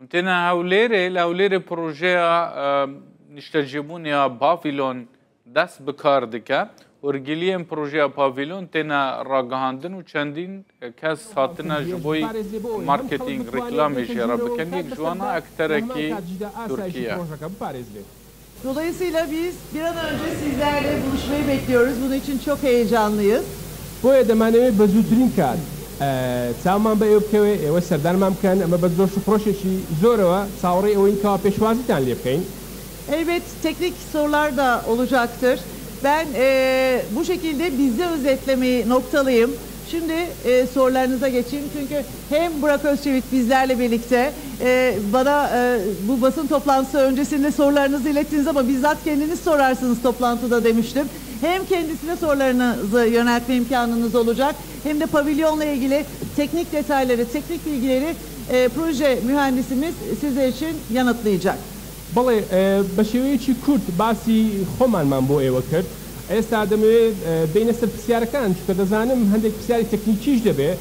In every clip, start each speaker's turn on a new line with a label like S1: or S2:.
S1: تێنە هەولێرێ، لە هەولێرێ پرۆژەیە نیشتەجێبوون یا پاڤیلۆن دەست بکار دکە. ورگیلیەن پرۆژەیە پاڤیلۆن تێنە ڕاگەهاندن و چەندین کەس هاتنە ji بۆی مارکتینگ ڕیکلامی ژێرە بکەن. یەک جوانە ئەکتەرێکی تورکیە.
S2: Dolayısıyla biz bir an önce sizlerle buluşmayı bekliyoruz. Bunun için çok heyecanlıyız.
S3: بۆیە دەمانەوێت بە زووترین کات چاومان بە ئێوە بکەوێ، ئێوە سەردانمان بکەن. ئەمە بە زۆر شخۆشێکی زۆرەوە چاوەڕێی ئەوەین کەوا پێشوازیتان لێ بکەین.
S2: Elbet teknik sorular da olacaktır. Ben bu şekilde bizi özetlemeyi noktalayayım. Şimdi sorularınıza geçeyim. Çünkü hem Burak Özçivit bizlerle birlikte bana bu basın toplantısı öncesinde sorularınızı ilettiniz ama bizzat kendiniz sorarsınız toplantıda demiştim. Hem kendisine sorularınızı yöneltme imkanınız olacak hem de pavilyonla ilgili teknik detayları, teknik bilgileri proje mühendisimiz sizler için yanıtlayacak.
S3: بەڵێ، بە شێوەیەکی کورت باسی خۆمانمان بۆ ئێوە کرد. ئێستا دەمەوێت بینە سەر پرسیارەکان، چونکە دەزانم هەندێک پرسیاری تەکنیکیش دەبێ،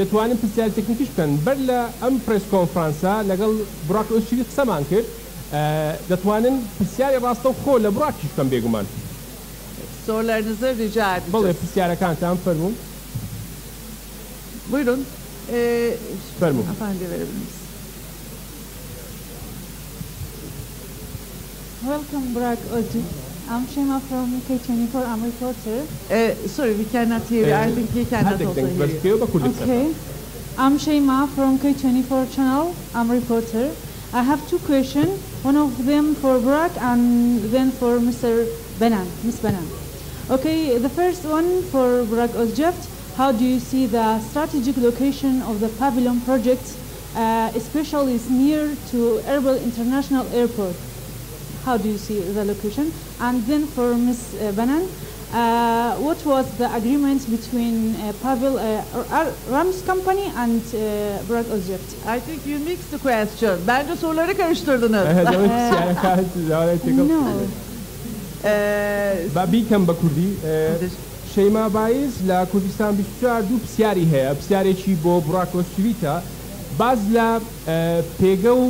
S3: دەتوانن پرسیاری تەکنیکیش بکەن. بەر لە ئەم پرێس کۆنفرانسە لەگەڵ بوراک ئۆزچیڤیت قسەمان کرد، دەتوانن پرسیاری ڕاستەوخۆ لە بوراکیش بکەن بێگومان.
S2: Sorularınızı rica edeceğiz.
S3: بەڵێ، پرسیارەکانتان فەرموون.
S2: Buyurun.
S3: Fermun.
S2: Efendi verebiliriz.
S4: Welcome, Burak Özçivit. I'm Shema from K24. I'm a reporter.
S2: Sorry, we cannot hear you. I think he cannot also hear you.
S4: Okay. I'm Shema from K24 channel. I'm a reporter. I have two questions. One of them for Burak and then for Mr. Benan, Miss Benan. Okay, the first one for Burak Özçivit. How do you see the strategic location of the pavilion project, especially it's near to Erbil International Airport? How do you see the location? And then for Ms. Benan, what was the agreement between Pavel Rams company and Burak Özçivit?
S2: I think you mixed the question. Bence soruları karıştırdınız.
S4: No.
S3: با بیکەم بە کوردی. شەیما بایز لە کوردستان 24 دوو پرسیاری هەیە. پرسیارێکی بۆ بوراک ئۆزچیڤیتە، باز لە پێگە و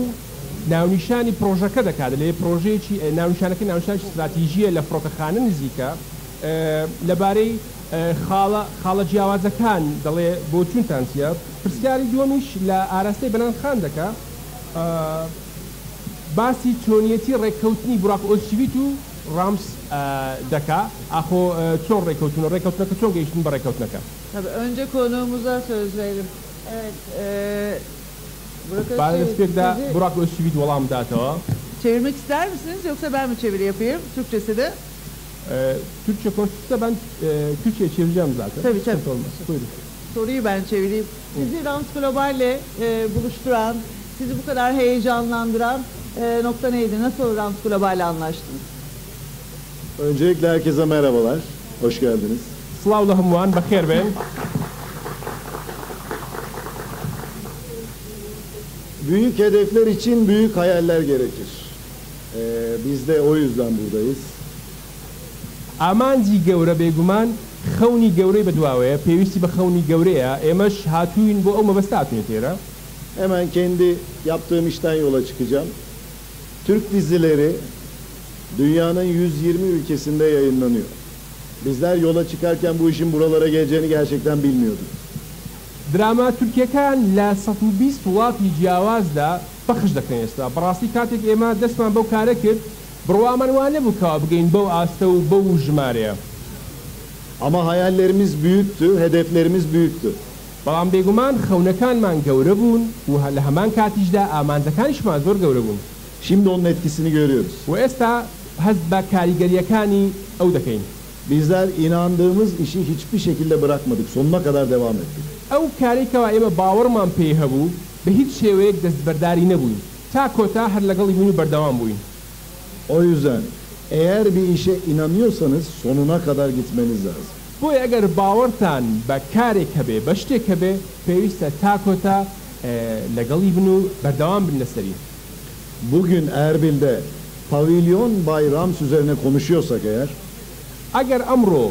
S3: ناونیشانی پرۆژەکە دەکات. لێ پرۆژەیەکی ناونیشانەکە ناونیشانێکی استراتیژیە لە فڕۆکەخانە نزیکە. لەبارەی خاڵە جیاوازەکان دەڵێ بۆچوونتان چییە؟ پرسیاری دووەمیش لە ئاراستەی بەنان خان دەکا، باسی چۆنیەتی ڕێککەوتنی بوراک ئۆزچیڤیت و ڕامس دەکا. ئاخۆ چۆن ڕێککەوتون، ڕێککەوتنەکە چۆن گەیشتن بە ڕێککەوتنەکە؟
S2: Tabii önce konuğumuza söz verelim. Evet, Burak
S3: با
S2: Özçivit,
S3: دەستپێکدا
S2: sizi
S3: بوراک ئۆزچیڤیت وەڵام داتەوە.
S2: çevirmek ister misiniz yoksa ben mi çeviri yapayım Türkçesini?
S3: Türkçe konuşursa ben Türkçe'ye çevireceğim zaten.
S2: Tabii, tabii.
S3: Sıkıntı olmaz. Buyurun.
S2: Soruyu ben çevireyim. Sizi Rams Global'le buluşturan, sizi bu kadar heyecanlandıran nokta neydi? Nasıl Rams Global'le anlaştınız?
S5: Öncelikle herkese merhabalar. Hoş geldiniz.
S3: سڵاو لە هەمووان، بەخێر بێن.
S5: Büyük hedefler için büyük hayaller gerekir. Biz de o yüzden buradayız.
S3: ئامانجی گەورە بێگومان خەونی گەورەی بەدواوەیە، پێویستی بە خەونی گەورەیە. ئێمەش هاتوین بۆ ئەو مەبەستە هاتوینە تێرە.
S5: Hemen kendi yaptığım işten yola çıkacağım. Türk dizileri dünyanın 120 ülkesinde yayınlanıyor. Bizler yola çıkarken bu işin buralara geleceğini gerçekten bilmiyorduk.
S3: دراما تورکیەکان لە 120 وڵاتی جیاوازدا پەخش دەکەن ئێستا. بەڕاستی کاتێک ئێمە دەستمان بەو کارە کرد، بڕوامان وان نەبوو کەوا بگەین بەو ئاستە و بەو ژمارەیە.
S5: Ama hayallerimiz büyüktü, hedeflerimiz büyüktü.
S3: بەڵام بێگومان خەونەکانمان گەورە بوون و لە هەمان کاتیشدا ئامانجەکانیشمان زۆر گەورە بوون.
S5: Şimdi onun etkisini görüyoruz.
S3: و ئێستا هەست بە کاریگەریەکانی ئەو دەکەین.
S5: Bizler inandığımız işi hiçbir şekilde bırakmadık. Sonuna kadar devam ettik.
S3: ئەو کارەی کەوا ئێمە باوەڕمان پێی هەبوو بە هیچ شێوەیەک دەستبەرداری نەبووین، تا کۆتا هەر لەگەڵی بوون و بەردەوام بووین.
S5: O yüzden eğer bir işe inanıyorsanız sonuna kadar gitmeniz lazım.
S3: بۆیە ئەگەر باوەڕتان بە کارێک هەبێ، بە شتێک هەبێ، پێویستە تا کۆتا لەگەڵی بن و بەردەوام بن لەسەری.
S5: Bugün Erbil'de Pavilion by Rams üzerine konuşuyorsak eğer,
S3: ئەگەر ئەمڕۆ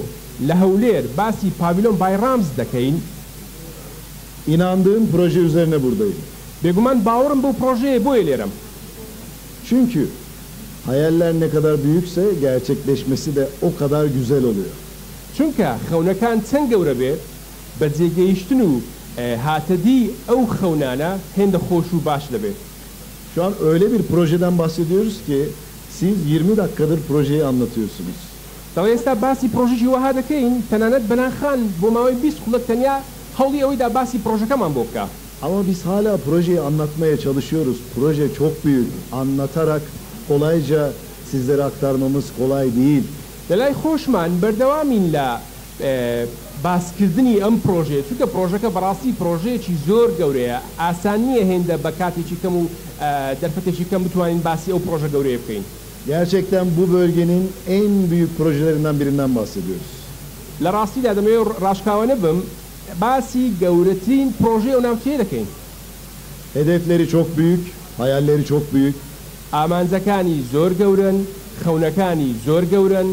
S3: لە هەولێر باسی Pavilion by Rams دەکەین،
S5: inandığım proje üzerine buradayım.
S3: بێگومان باوەڕم بەو پڕۆژەیە بۆیە لێرەم.
S5: Çünkü hayaller ne kadar büyükse gerçekleşmesi de o kadar güzel oluyor.
S3: چونکە خەونەکان چەند گەورە بێ، بەجێگەیشتن و هاتەدی ئەو خەونانە هێندە خۆش و باش دەبێ.
S5: Şu an öyle bir projeden bahsediyoruz ki siz 20 dakikadır projeyi anlatıyorsunuz.
S3: دەڵێ ئێستا باسی پڕۆژەکی وەها دەکەین، تەنانەت بەنان خان بۆ ماوەی 20 خولەک تەنیا هەوڵی ئەوەی دا باسی پڕۆژەکەمان بۆ بکا.
S5: Ama biz hala projeyi anlatmaya çalışıyoruz. Proje çok büyük. Anlatarak kolayca sizlere aktarmamız kolay değil.
S3: لەلای خۆشمان بەردەوامین لە باسکردنی ئەم پڕۆژەیە، چونکە پڕۆژەکە بەڕاستی پڕۆژەیەکی زۆر گەورەیە، ئاسان نییە هێندە بە کاتێکی کەم و دەرفەتێکی کەم بتوانین باسی ئەو پڕۆژە گەورەیە بکەین.
S5: Gerçekten bu bölgenin en büyük projelerinden birinden bahsediyoruz.
S3: لە ڕاستیدا دەمەوێت ڕاشکاوانە بم، باسی گەورەترین پڕۆژەی ئەو ناوچەیە دەکەین.
S5: Hedefleri çok büyük, hayalleri çok büyük.
S3: ئامانجەکانی زۆر گەورەن، خەونەکانی زۆر گەورەن.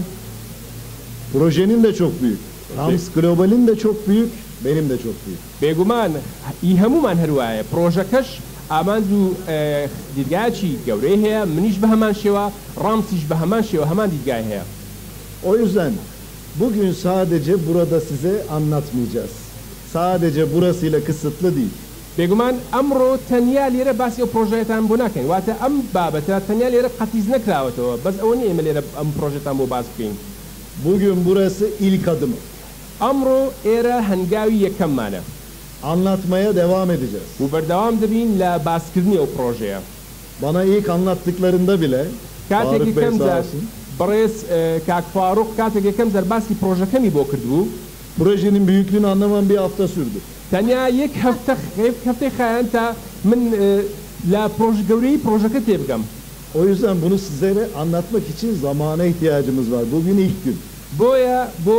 S5: Projenin de çok büyük. Rams Global'in de çok büyük, benim de çok büyük.
S3: بێگومان ئی هەموومان هەر وایە، پڕۆژەکەش ئامانج و دیدگایەکی گەورەی هەیە، منیش بە هەمان شێوە، ڕامسیش بە هەمان شێوە هەمان دیدگای هەیە.
S5: O yüzden bugün sadece burada size anlatmayacağız. Sadece burasıyla kısıtlı değil.
S3: بێگومان ئەمڕۆ تەنیا لێرە باسی ئەو پڕۆژەیەتان بۆ ناکەین، واتە ئەم بابەتە تەنیا لێرە قەتیس نەکراوەتەوە، بەس ئەوە نییە ئێمە لێرە ئەم پڕۆژەتان بۆ باس بکەین.
S5: Bugün burası ilk adımı.
S3: ئەمڕۆ ئێرە هەنگاوی یەکەممانە.
S5: Anlatmaya devam edeceğiz.
S3: و بەردەوام دەبین لە باسکردنی ئەو پڕۆژەیە.
S5: Bana ilk anlattıklarında bile
S3: کاتێک
S5: Faruk Bey
S3: یەکەم
S5: sağ
S3: جار
S5: olsun.
S3: بەڕێز کاک فاروق کاتێک یەکەم جار باسی پڕۆژەکەمی بۆ کردبوو.
S5: Projenin büyüklüğünü anlamam bir hafta sürdü.
S3: تەنیا یەک هەفتە یەک هەفتەی خایاند تا من لە پڕۆژ گەورەیی پڕۆژەکە تێبگەم.
S5: O yüzden bunu sizlere anlatmak için zamana ihtiyacımız var. Bugün ilk gün.
S3: بۆیە بۆ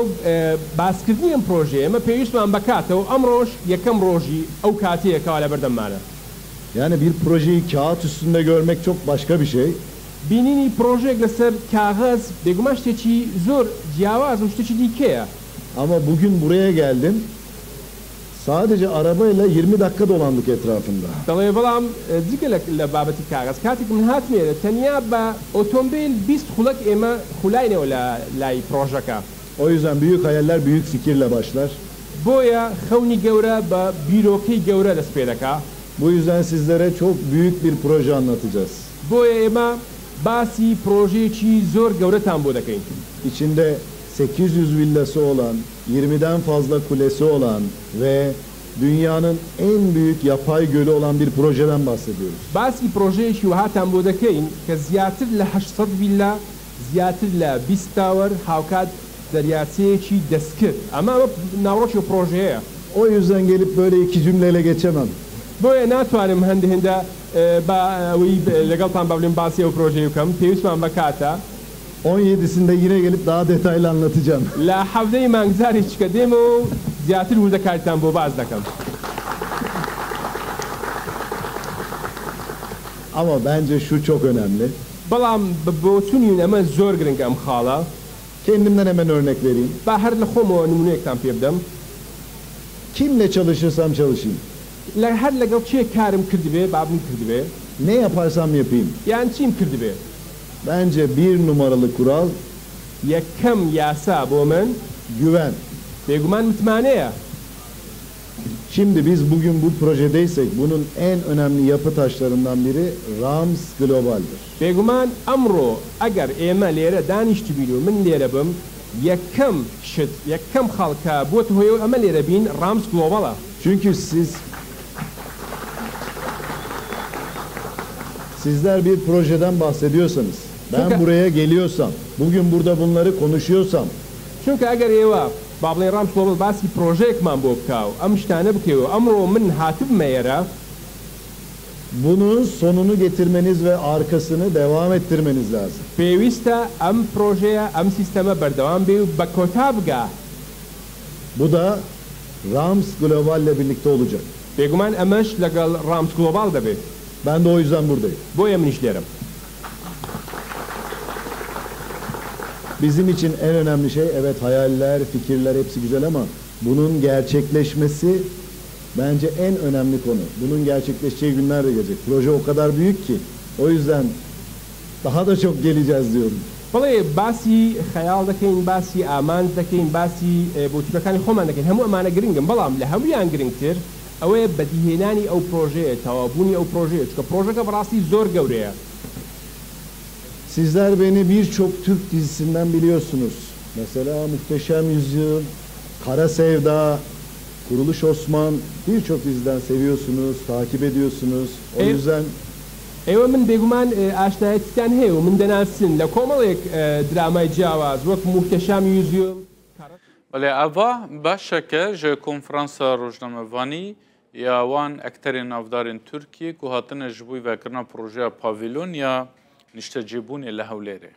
S3: باسکردنی ئەم پڕۆژەیە ئێمە پێویستمان بە کاتە و ئەمڕۆش یەکەم ڕۆژی ئەو کاتەیە کەوا لەبەردەممانە.
S5: Yani bir projeyi kağıt üstünde görmek çok başka bir şey.
S3: بینینی پڕۆژەیەک لەسەر کاغەز بێگومان شتێکی زۆر جیاواز و شتێکی دیکەیە.
S5: Ama bugün buraya geldim. Sadece arabayla 20 dakika dolandık etrafında.
S3: دەڵێ بەڵام جگە لە بابەتی کاغەز کاتێک من هاتمە ئێرە تەنیا بە ئۆتۆمبیل 20 خولەک ئێمە خولاینەوە لە لای پڕۆژەکە.
S5: O yüzden büyük hayaller büyük fikirle başlar.
S3: بۆیە خەونی گەورە بە بیرۆکەی گەورە دەست پێ دەکا.
S5: Bu yüzden sizlere çok büyük bir proje anlatacağız.
S3: بۆیە ئێمە باسی پڕۆژەیەکی زۆر گەورەتان بۆ دەکەین.
S5: İçinde 800 villası olan, 20'den fazla kulesi olan ve dünyanın en büyük yapay gölü olan bir projeden bahsediyoruz.
S3: باسی پڕۆژەیەکی وەهاتان بۆ دەکەین کە زیاتر لە 800 ڤیلا، زیاتر لە 20 تاوەر، هاوکات دەریاچەیەکی دەستکرد. ئەمە ئەمە ناوەڕۆکی ئەو پڕۆژەیەیە.
S5: O yüzden gelip böyle iki cümleyle geçemem.
S3: بۆیە ناتوانم هەندە هێندە بە ئەوەی لەگەڵتان با بڵێم باسی ئەو پرۆژەیە بکەم، پێویستمان بە کاتە.
S5: 17'sinde yine gelip daha detaylı anlatacağım.
S3: لە حەڤدەی مانگ جارێکیکە دێمەوە و زیاتر وردەکاریتان بۆ باس دەکەم.
S5: Ama bence şu çok önemli.
S3: بەڵام بە بۆچوونی من ئەمە زۆر گرنگە ئەم خاڵە.
S5: Kendimden hemen örnek vereyim.
S3: با هەر لە خۆمەوە نمونەیەکتان پێ بدەم.
S5: Kimle çalışırsam çalışayım.
S3: لە هەر لەگەڵ کێ کارم کردبێ با بم کردبێ.
S5: Ne yaparsam yapayım.
S3: یان چیم کردبێ.
S5: Bence bir numaralı kural
S3: یەکەم یاسا بۆ من
S5: güven.
S3: بێگومان متمانەیە.
S5: Şimdi biz bugün bu projedeysek bunun en önemli yapı taşlarından biri Rams Global'dir.
S3: بێگومان ئەمڕۆ ئەگەر ئێمە لێرە دانیشتبین و من لێرە بم یەکەم شت یەکەم خاڵ کە بووەتە هۆی ئەوەی ئەمە لێرە بین ڕامز گلۆباڵە.
S5: Çünkü siz sizler bir projeden bahsediyorsanız, ben
S3: Çünkü
S5: buraya geliyorsam, bugün burada bunları konuşuyorsam,
S3: چونکە ئەگەر ئێوە با بڵێن ڕامز گلۆباڵ باسی پرۆژەیەکمان بۆ بکا و ئەم شتانە بکەی و ئەمڕۆ من هاتبمە ئێرە،
S5: bunun sonunu getirmeniz ve arkasını devam ettirmeniz lazım.
S3: پێویستە ئەم پرۆژەیە ئەم سیستەمە بەردەوام بێ و بە کۆتا بگا.
S5: Bu da Rams Global ile birlikte olacak.
S3: بێگومان ئەمەش لەگەڵ ڕامز گلۆباڵ دەبێت.
S5: Ben de o yüzden buradayım.
S3: بۆیە منیش لێرەم.
S5: Bizim için en önemli şey evet hayaller, fikirler hepsi güzel ama bunun gerçekleşmesi Bence en önemli konu. Bunun gerçekleşeceği günler de gelecek. Proje o kadar büyük ki. O yüzden daha da çok geleceğiz diyorum.
S3: بەڵێ باسی خەیاڵ دەکەین، باسی ئامانج دەکەین، باسی بۆچوونەکانی خۆمان دەکەین، هەموو ئەمانە گرنگن، بەڵام لە هەموویان گرنگتر ئەوەیە بەدیهێنانی ئەو پرۆژەیە، تەواوبوونی ئەو پرۆژەیە، چونکە پرۆژەکە بەڕاستی زۆر گەورەیە.
S5: Sizler beni birçok Türk dizisinden biliyorsunuz. Mesela Muhteşem Yüzyıl, Kara Sevda, Kuruluş Osman birçok diziden seviyorsunuz, takip ediyorsunuz. O yüzden
S3: ئێوە من بێگومان ئاشنایەتیتان هەیە و من دەناسن لە کۆمەڵێک درامای جیاواز وەک موحتەشام یوزیڵ،
S1: بەڵێ ئەڤا بەشەکە ji konferansa rojnamevanî ya wan ekterên navdarên Tirkiyê ku hatine ji bo vekirina projeya pavîlon ya niştecêbûnê li Hewlêrê.